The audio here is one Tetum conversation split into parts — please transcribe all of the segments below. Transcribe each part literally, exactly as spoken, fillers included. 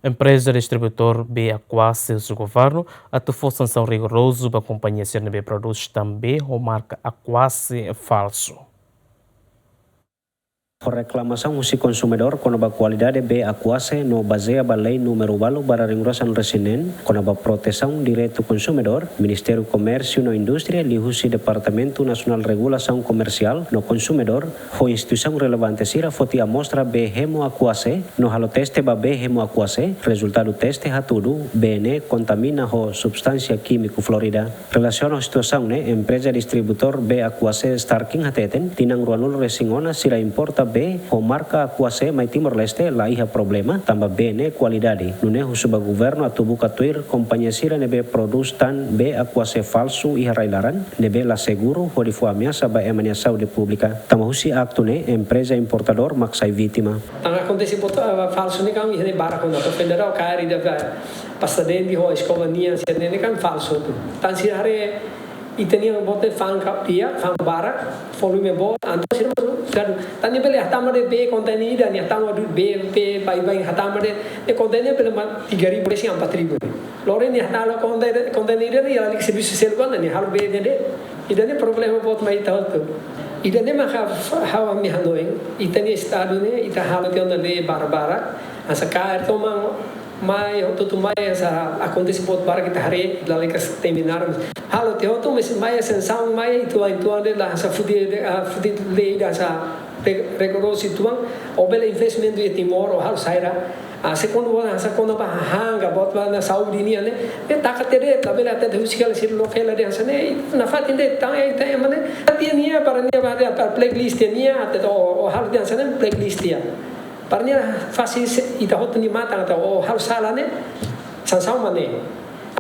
Empreza distribuidór bee Aquase husu governu atu fó sansaun rigorozu ba kompañia sira ne'ebé prodús tan bee ho marka Aquase falsu. Ho reklamasaun husi konsumidór kona-ba kualidade bee Aquase no bazeia ba lei númeru ualu barra ringrasan resin neen kona-ba protesaun direitu konsumidór, Ministériu Komérsiu no Indústria liuhusi Departamentu Nasionál Regulasaun Komersiál no Konsumidór ho instituisaun relevante sira foti amostra bee hemu Aquase no halo teste ba bee hemu Aquase, rezultadu teste hatudu bee ne'e kontamina ho substánsia kímiku florida. Relasiona ho situasaun ne'e, empreza distribuidór bee Aquase Starkin hateten, tinan ruanulu resin ona sira importa bee ho marka Aquase mai Timor-Leste la iha problema, tanba bee ne'e kualidade. Nune'e husu ba governu atu buka tuir kompañia sira ne'ebé prodús tan bee Aquase falsu iha rai-laran, ne'ebé la seguru hodi fó ameasa ba ema nia saúde públika. Tanba husi aktu ne'e, empreza importadór mak sai vítima. Tan akontese boot, ah, falsu ne'e kan iha ne'e barak ona, atu federal kaer ida ba pasta dente ho eskova nian, sira ne'e kan falsu tu. Tan sira haree ita-nia boot ne'e fa'an ka pia, fa'an barak, volume boot, entaun sira masuk sadu. Tan nia bele hatama de'it bee kontainer ida, nia hatama de'it bee, bee baibain hatama de'it, nia kontainer bele mak tiga ribu resin empat ribu. Lori nia hatama kontainer, kontainer ida nia lalika servisu seluk ona, nia halo bee nia de'it. Ida-ne'e problema boot mai ita hotu. Ida-ne'e maka ha'u-nia hanoin, ita-nia estadu ne'e, ita halo tiha ona lei barak-barak, hanesan kaer toman mai, hotu-hotu mai, hanesan akontese boot barak ita haree, lalika terminar. Halo tiha hotu, mais mai sansaun mai, uitoan-uitoan de'it la, hanesan foti de'it, ah, foti lei ida, hanesan re-, rigorozu uitoan, ó bele investimentu iha Timor, ó halo saida. Ah, segundu, hanesan kona-ba hahán ka buat ba saúde nian ne'e, ne'e taka tiha de'it, labele hatete husi hela sira loke hela de'it hanesan ne'e, nafatin de'it, tan, eh, tan, eh, mane, tiha nia, para nia ba de'it, para blacklist tiha nia, hatete ó, ó halo de'it hanesan ne'e, blacklist tiha. Para nia fasil se, ita hotu nia matan hatete ó halo sala ne'e, sansaun mak ne'e.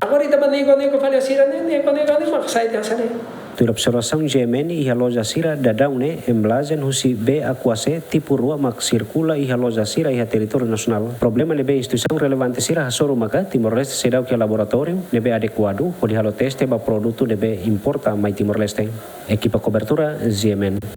Agora ita ba nego-nego fali sira ne'e, nego-nego ne'e mak sai de'it hanesan ne'e. Tuir observasaun G M N iha loja sira daudaun ne'e, embalajen husi bee Aquase tipu rua mak sirkula iha loja sira iha territóriu nasionál. Problema ne'ebé instituisaun relevante sira hasoru maka Timor-Leste seidauk iha laboratóriu ne'ebé adekuadu hodi halo teste ba produtu ne'ebé importa mai Timor-Leste. Ekipa kobertura, G M N.